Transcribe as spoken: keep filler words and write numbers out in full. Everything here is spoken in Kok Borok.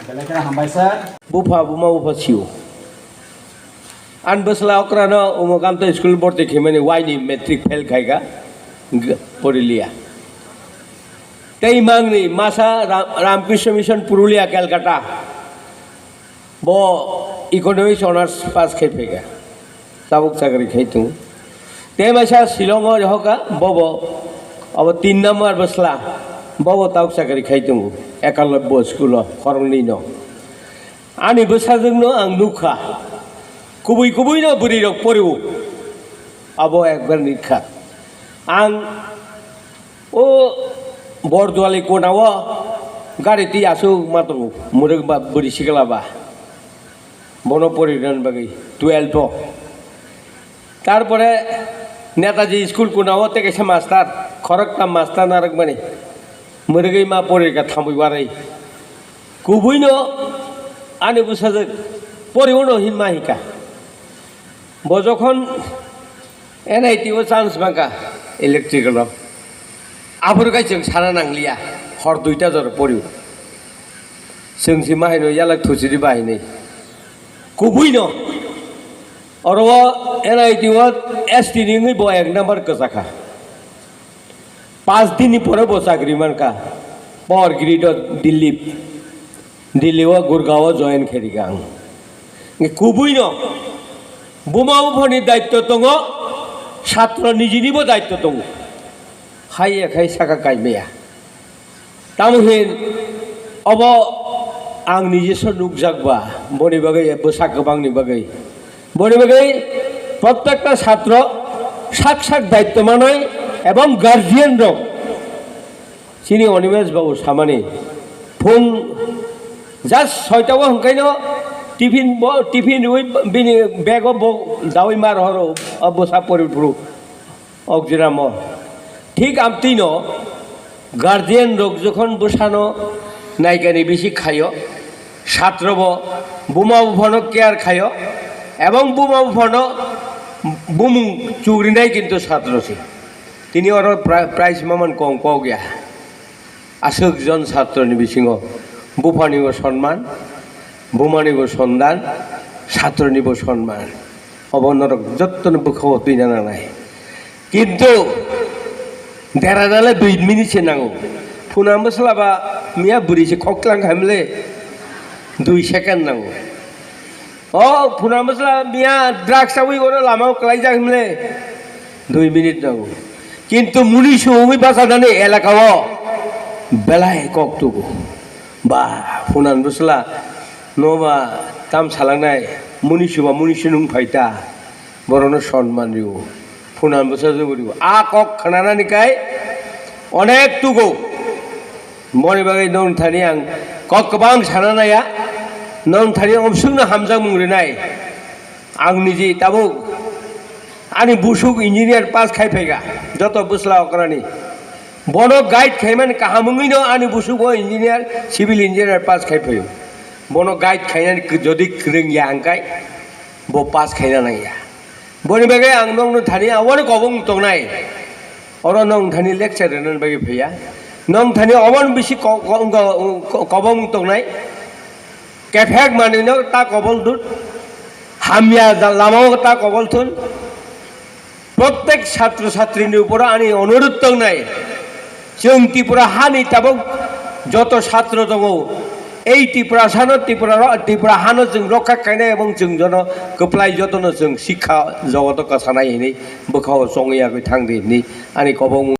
Belai kheno hambai sir. Bupha buma bupha sio. An bwsla okrano Umakanta school borti khimani waini matric fail khaika, g-, poriliya. Tei mangni masa Ram-, Ramkrishna Mission Purulia, Calcutta. Bo economics honours pass khai phaika. Tabuk chakri khai tongo. Tei maisa Shillong o hoka, bobo, abo tin number bwsla, bobo tabuk chakri khai tongo. Ekalobbo school o, khoroknwi no. Ani bwsajwkno ang nukha. Kubui kubui no bwrwi rok porio. Abo ekbar nikha. Ang O Borduali kona o gari twi aswk ma tongo, mwrwk ba bwrwi sikla ba. Bono porinan bagwi twelve o. Tarpore Netaji school kona o tei kaisa master, khoroktham master narwkmani. Mwrwgwi ma porirwkha thamwi warwi. Kubuino ani bwsajwk poriuno hinma hika. Bo jokhon N I T o chance mankha electrical o. Aboro khe chwng sana nangliya, hor duita jora porio. Chwng si ma haino yalak thuchiri ba hinwi. Kubuino oro o N I T o S T ni wngwi bo ek number kwchakha. Panch din ni pore bo chakri mankha. Power grid o Delhi. Delhi o Gurgaon o join khairikha ang. Kubui no buma buphani daitto tongo, satro nijinibo daitto tongo. Haiya khai saka kaimaya. Tamo hin obo ang nijeso nukjak ba, boni bagwi bwsa kwbangni bagwi. Boni bagwi prottekta satro sak sak daitto manai ebong guardian rok. Chini Animesh babu samani, phung just soita o hwnkhaino tiffin bo, tiffin riwi bini bag o bo dawi mar horo, o bwsa pori phuru okjiramo. Thik amtwino guardian rok jokhon bwsano naikani bisi khaio, satro bo buma buphano care khaio, ebong buma buphano bumung chugrinai kintu satro se. Tini oro pri-, prize maman kong kok ya. Aswk jon satroni bisingo buphanibo sonman, bumanibo sondan, satronibo sonman. Obo norok jottoni bwkhao twina nangnai. Kintu deranale dui minute se nango. Phuna mwsla ba miya bwrwi se khoklang khaimle dui second nango. O phuna mwsla miya drugs chawi oro lama o kwlaijak himle dui minute nango. Kintu munisu wngwi bachanani elaka o belai kok tugo. Ba phuna mwsla no ba tam salangnai munisu ba munisu nung phaita borokno sonman rio. Phuna mwsla jogori bo. A kok khnanani kai onek tugo. Boni bagwi nong thani ang kok kwbang sana naya. Nong thani omsukno hamjakmung rinai. Ang niji tabuk ani busuk engineer pass khai phaika. Joto bwsla okrani. Bono guide khaimani kaham wngwino ani busuk o engineer, civil engineer pass khai phaio. Bono guide khainani kw-, jodi kwrwng ya hwnkhe bo pass khaina nangya. Boni bagwi ang nokno thani abono kobong tongnai. Oro nong thani lecture rwnani bagwi phiya. Nong thani obon bisi ko-, ko-, ko-, ko-, kobong tongnai. Kephek manwino ta kobol dut. Hamya da-, lamao ta kobol thun. Prottek satro satrini uporo ani onurudh tongnai. Chwng Tripura hani tabuk joto satro tongo. Ei Tripura sano Tripura ro-, Tripura hano chwng rokha khainai ebong chwng jono kwplai jotono chwng sikha jogoto kwsanai hinwi bwkhao chongwi yagwi thangdi hinwi ani kobong